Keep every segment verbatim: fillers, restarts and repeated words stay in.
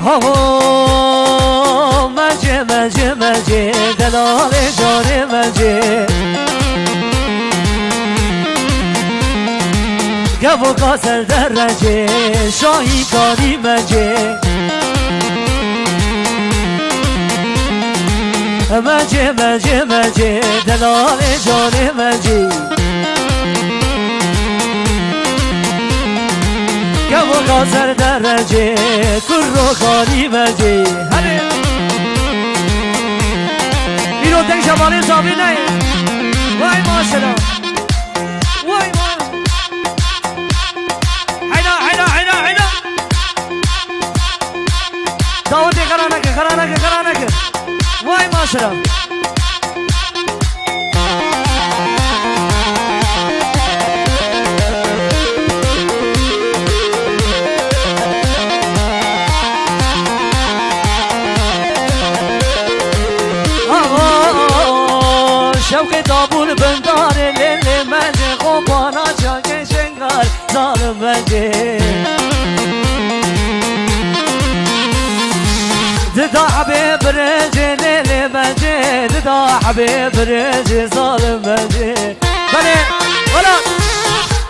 Aho, mence, mence, mence, delalê canê mence. Kevoka ser derece, şahî karî mence. Mence, mence, mence, delalê canê mence. Kevoka ser derece, kurro karî mence. Hadi. Îro deng şevalê zavê neyê. Vay maşallah. Vay vay. Heyna, heyna, heyna, heyna. Dawetê xera neke, xera neke, xera neke. Vay maşallah. Şewqê dabûn bindarê lê lê mecê xo bana çakê şengar. Zalim mence. Dida hebê birinci lê lê mence. Dida hebê birinci zalim mence. Belê, wala.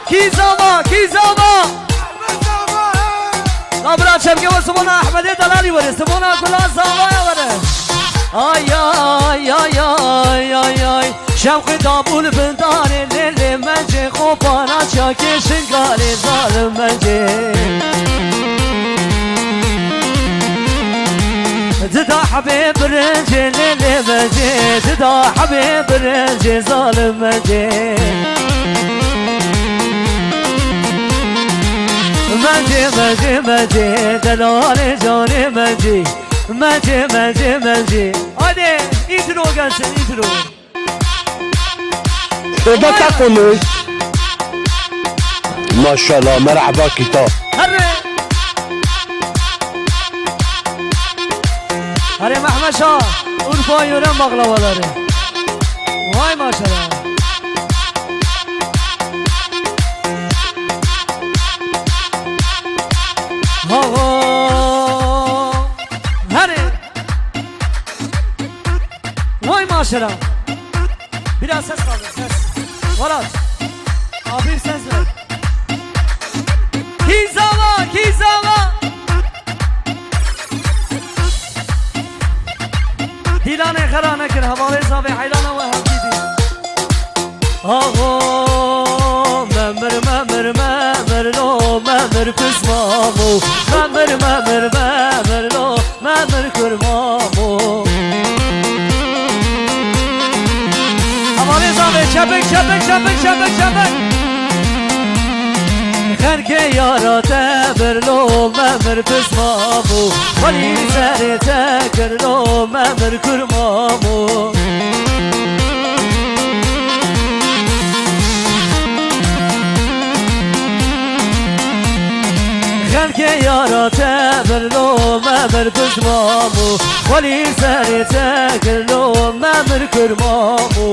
Kî zava, kî zava? Kabira çepke ve Simona Ahmedê delalî were. Simona kula zavaya were. Ay, ay, ay, ay, ay, ay. Şewqê dabûl bindarê lê lê mence xo bana çakê şingalê zalim mence. Dida hebê birince lê lê mence, dida hebê birince zalim mence. Mence, mence, mence, delalê canê mence. Mence, mence, mence. Hadi, intro gelsin, intro. Ebe takımı. Maşallah, merhaba kita. Herre. Herre Mehmet Şah, Urfa yören baklavaları. Vay maşallah. Ha, ha. Herre. Vay maşallah. Biraz ses kaldı, ses. Varat. Abi ses ver. Kî zava, kî zava. Dîlanê xera nekir, hevalê zavê heylana we hevdî dî. Aho, memir, memir, memir lo, memir pismamo. Memir, memir, memir lo, memir kurmamo. Amanê zavê, çepik, çepik, çepik, çepik, çepik. Xelkê yara te bir lo, memir pismamo. Xwelî serê te kir lo, memir kurmamo. Xelkê yara te bir lo, memir pismamo. Xwelî serê te kir lo, memir kurmamo.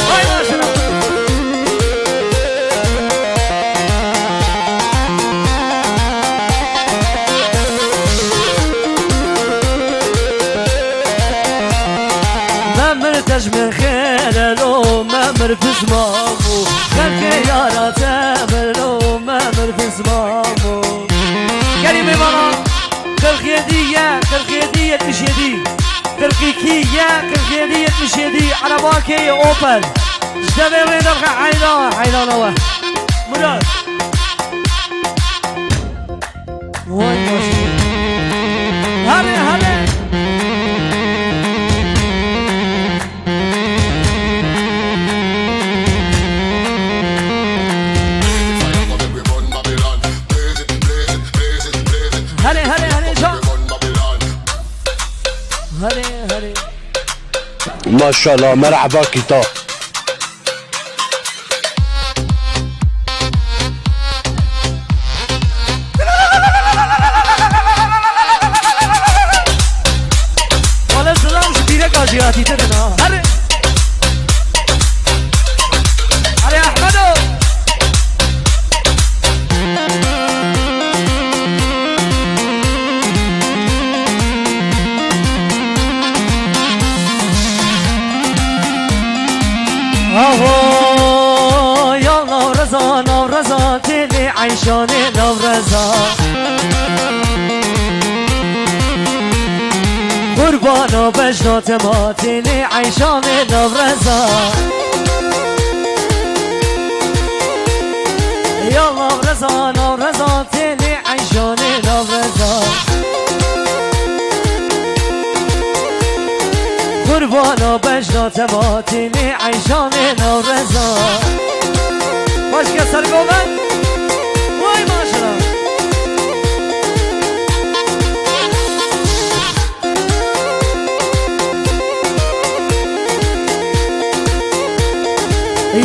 Vay başına. Memir tejmin xêre lo, memir pismamo. Xelkê yara te bir lo, memir pismamo. Gelî mêvana, kırk yedi ye, kırk yedi yetmiş yedi. Kırk iki ye, kırk yedi yetmiş yedi. Araba kê ye Opel. Ji devê rê derxe heyran, heyrana we. Murat. Vay maşallah. Hadi, hadi. Hadi, hadi, hadi, ça. Hadi, hadi. Maşallah, merhaba kita. Wele zilam ji bîreka jiyatîtir in ha. Herê. Herê Ehmedo. Ya Newreza, Newreza, têlê eyşanê Newreza. Qurbana bejna te ma, têlê eyşanê Newreza. Ya Newreza, Newreza, têlê eyşanê Newreza. Qurbana bejna te ma, têlê eyşanê Newreza. Başka sergoven. Vay maşallah.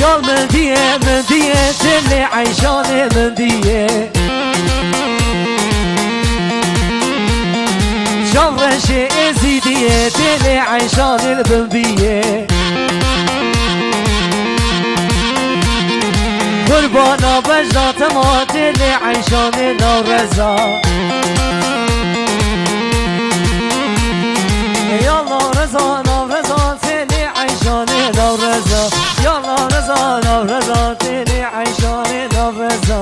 Yal min diye, min diye, têlê eyşanê min diye. Çavreşê Êzîdiyê, têlê eyşanê li bin biyê. Qurbana bejna te ma, têlê eyşanê Newreza. Ya Newreza, Newreza, têlê eyşanê Newreza. Ya Newreza, Newreza, têlê eyşanê Newreza.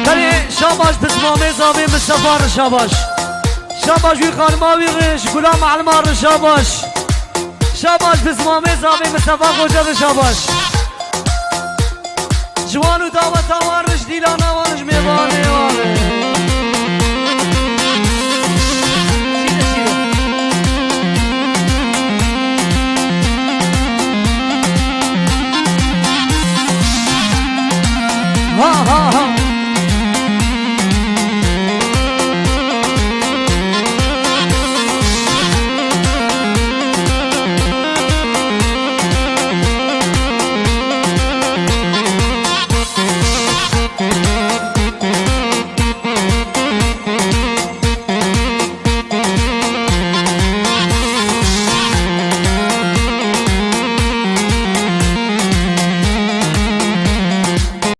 Belê, şabaş, pismamê zavê Mistefa re şabaş. Şabaş wî xanima wî re, ji Gulam Elma re şabaş. Şabaş, pismamê zavê Mistefa Xoca re şabaş. Ji wan û daweta wan re, ji dîlana